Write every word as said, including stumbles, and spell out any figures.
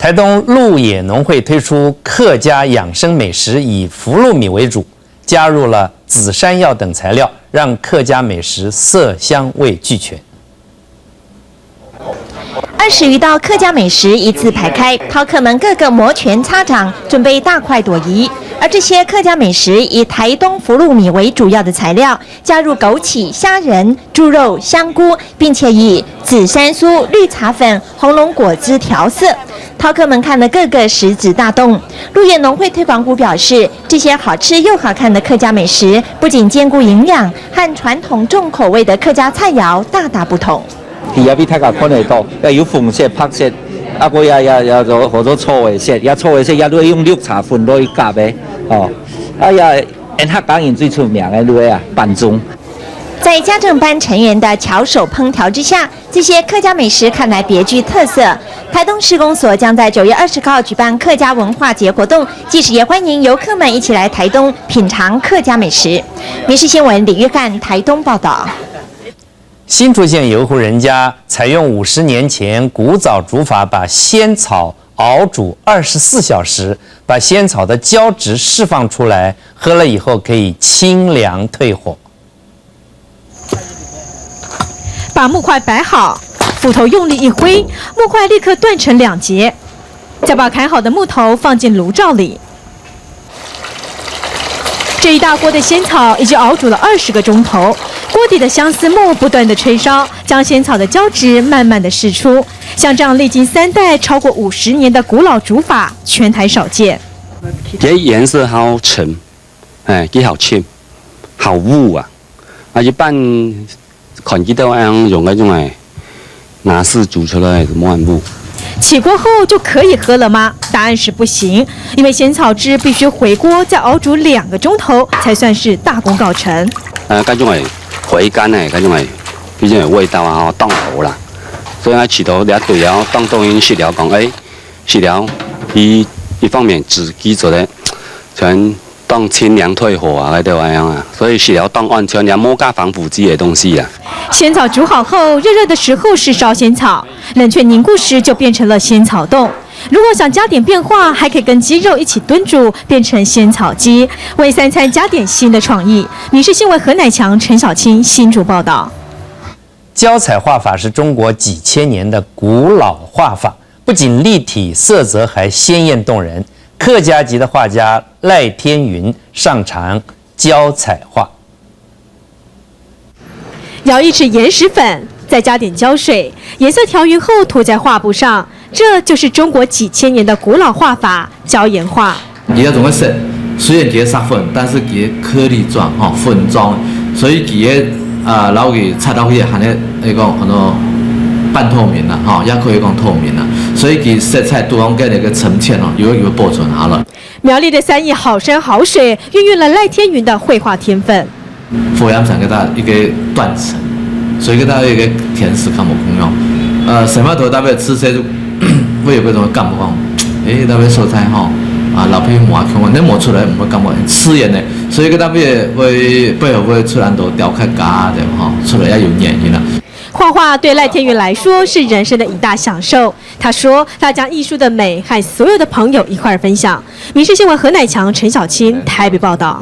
台东鹿野农会推出客家养生美食，以福禄米为主，加入了紫山药等材料，让客家美食色香味俱全。二十余道客家美食一字排开，饕客们个个摩拳擦掌，准备大快朵颐。而这些客家美食以台东福禄米为主要的材料，加入枸杞、虾仁、猪肉、香菇，并且以紫杉酥、绿茶粉、红龙果汁调色。饕客们看了个个食指大动。鹿野农会推广股表示，这些好吃又好看的客家美食，不仅兼顾营养，和传统重口味的客家菜肴大大不同。佢也俾大家看得到，也有紅色、白色，啊，過也也也有好多草个色，也草个色也都用綠茶粉落去夾个，哦，啊也，俺客家人最出名个路个啊，粄粽。在家政班成员的巧手烹调之下，这些客家美食看来别具特色。台东市公所将在九月二十号举办客家文化节活动，届时也欢迎游客们一起来台东品尝客家美食。民视新闻李玉汉台东报道。新竹县有一户人家采用五十年前古早煮法，把仙草熬煮二十四小时，把仙草的胶质释放出来，喝了以后可以清凉退火。把木块摆好，斧头用力一挥，木块立刻断成两截，再把砍好的木头放进炉灶里。这一大锅的仙草已经熬煮了二十个钟头，锅底的相思木不断的吹烧，将仙草的胶质慢慢的释出。像这样历经三代、超过五十年的古老煮法，全台少见。佢颜色好深，哎，佢好深，好烏啊！啊，一般看佢兜恁樣用个種哎，拿試煮出来係無恁烏。起锅后就可以喝了吗？答案是不行，因为仙草汁必须回锅再熬煮两个钟头，才算是大功告成。呃，該種係回甘个，該種係，畢竟有味道啊，吼，當好啦。所以啊，試著這對啊，當當然食了講，誒，食了，一一方面自己做得全當清涼退火啊，該兜恁樣啊，所以食了當安全，也無加防腐劑个東西啊。仙草煮好后，热热的时候是烧仙草，冷却凝固时就变成了仙草冻。如果想加点变化，还可以跟鸡肉一起炖煮，变成仙草鸡，为三餐加点新的创意。民视新闻何乃强、陈小青新竹报道。膠彩畫法是中國幾千年的古老畫法，不僅立體、色澤還鮮豔動人。客家籍的畫家賴天雲擅長膠彩畫。舀一匙岩石粉，再加点胶水，颜色调匀后涂在画布上，这就是中国几千年的古老画法——椒盐画。佢這種个色，雖然佢个石粉，但是佢个顆粒狀吼，粉狀，所以佢个啊，然後佢擦落去還係，可以講，安到半透明啦，吼，也可以講透明啦，所以佢色彩都用个那个沉潛哦，有个有个保存下來。苗栗的三义好山好水，孕育了赖天云的绘画天分。火焰山个大一个斷層，所以个大一个天時看無共樣。呃，什麼都特別吃些，會有个種感覺講，誒，特別所在吼，啊，老皮磨啊，看那磨出來，毋會感覺很刺眼呢。所以个特別會背後會出來很多雕刻家的吼，出來要有原因啦。画画对赖天云来说是人生的一大享受。他说，他将艺术的美和所有的朋友一块儿分享。民视新闻何乃强、陈小青台北报道。